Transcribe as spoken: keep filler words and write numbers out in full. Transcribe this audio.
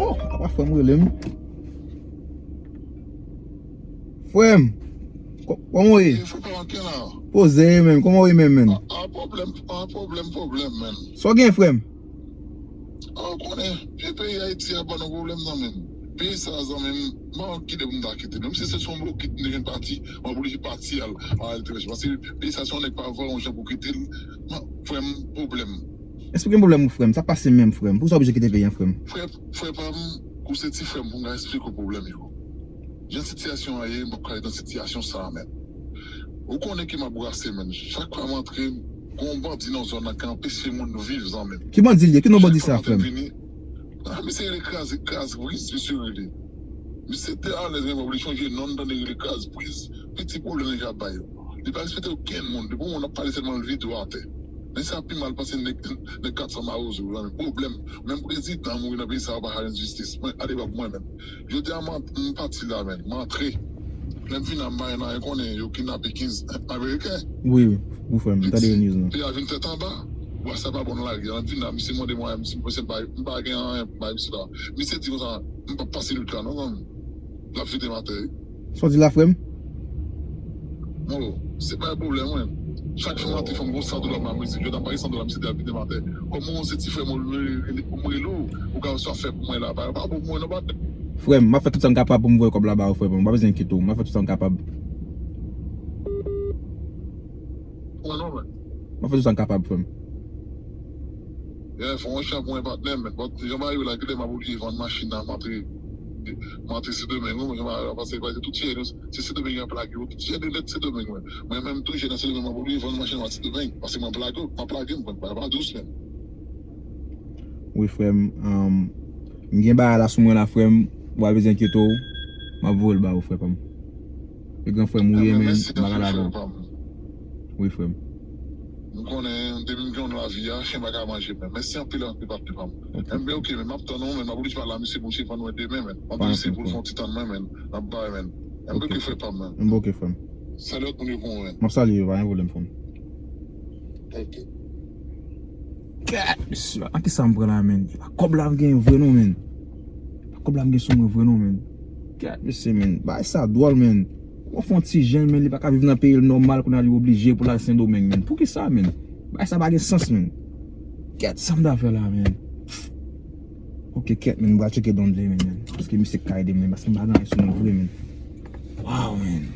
Oh, apa frè m rele m? Frè m, kò- kòman w ye? Poze, men, kòman w ye, men, men? An pwoblèm, an pwoblèm, pwoblèm, men. Sa w gen, frè m? An konnen, e peyi Ayiti a ban nou pwoblèm, zanmi m. Peyi sa, zanmi m, m pa konn ki de pou m ta kite. Menm si se sou yon blokit m te gen pati, m oblije pati al, al etranje. Paske peyi sa, si yon nèg pa vre yon jan pou kite l, frè m, pwoblèm. Eksplike m pwoblèm ou, frè m. Sa pase menm, frè m? Poukisa w oblije kite peyi an, frè m? Frè, frè pa m, ou se ti frè m, pou m ka eksplike w pwoblèm yo. Jan sitiyasyon an ye, m p ap ka ret nan sitiyasyon sa a, men. Ou konnen ki m ap brase, men. Chak fwa m antre, gon bandi nan zòn nan ki anpeche moun viv, zanmi m. Ki bandi l ye? Ki non bandi sa, frè m? Ah, misye rele Kraz, Kraz Briz, misye rele. Misye te alèz, men, w ap li chonje non l, tande rele Kraz Briz. Piti pwoblèm li ka bay yo. Li pa respekte okenn moun. Depi yon moun ap pale sèlman, l vide w atè. Men sa pi mal pase nèg, nèg kat san mawozo, zanmi. Pwoblèm. Menm prezidan mouri nan peyi sa, yo pa ka jwenn jistis. Mwen, ale bab mwen menm. Jodi a, m an- m pati la, men. M antre. Lè m vin la, m pa gen anyen, konnen yo kidnape kenz Ameriken. Wi, wi. Wi, frè m, m tande yo news lan. Peyi a vin tèt anba. Bwa sa pa bon nan lari a. Lè m vin la, misye mande mwen, misye, misye, m pa, m pa gen anyen pou bay misye la. Misye di konsa, m p ap pase lwit la, non, zanmi. L ap vide m atè, wi. Sa w di la, frè m? Bon, se pa yon pwoblèm, wi. Chak jou m antre, fò m gon san dola m nan mizik. Jodi a m pa gen san dola, misye te ap vide m atè. Kòm ou se ti frè m, ou rele, ou rele w, ou ka swa fè pou mwen la. Pa, pa pou mwen, non, pa. Frè m, m ap fè tout sa m kapab pou m voye kòb la ba ou, frè m. Ou pa bezwen enkyete w. M ap fè tout sa m kapab. Mwen, non, mwen. M ap fè tout sa m kapab, frè m. Yeah, fè yon chan pou mwen, patnè, men. Bon, jan bagay yo la, gade m ap oblije vann machin nan, m antre, m antre Sendomeng, wi, jan bagay yo la pase, pase tout chèn yo, se Sendomeng y ap lage yo, tout chèn yo nèt Sendomeng, men. Mwen menm tou, jè nan Sendomeng, m ap oblije vann machin nan Sendomeng, paske m ap lage, m ap lage, m pral pa dous, men. Wi, frè m, um, m gen bagay la sou mwen la, frè m, ou pa bezwen enkyete w, m ap voye l ba ou, frè pa m. E gran frè m ou ye, men, m pa ka lage w. Wi, frè m. M konnen, depi m gen yon lavi a, chen pa ka manje m, men. Mèsi anpil, anpil, patnè pa m. Ok. M, ok, men m ap tann ou, men m ap oblije pale a misye pou misye vann mwen demen, men. M ap di misye pou l fè yon ti tann mwen, men. M ap bay, men. M, ok, frè pa m, men. M, ok, frè m. Salye tout moun yo pou mwen, men. M ap salye yo, pa gen pwoblèm, frè m. Ok. Gad, mesye, nan kisa m pran la, men? Kòb la m gen vre non, men. Kòb la m gen sou mwen vre non, men. Gad, mesye, men. Bagay sa dwòl, men. Kòman fè yon ti jèn, men, li pa ka viv nan peyi l nòmal, kounye a li oblije pou l al Sendomeng, men? Poukisa, men? Bagay sa pa gen sans, men. Gad, sa m ta fè la, men. Ok, kèt, men, m pral tcheke Don Dle, men, men. Paske misye ka ede m, men. Paske m pa gen anyen sou mwen vre, men. Waw, men.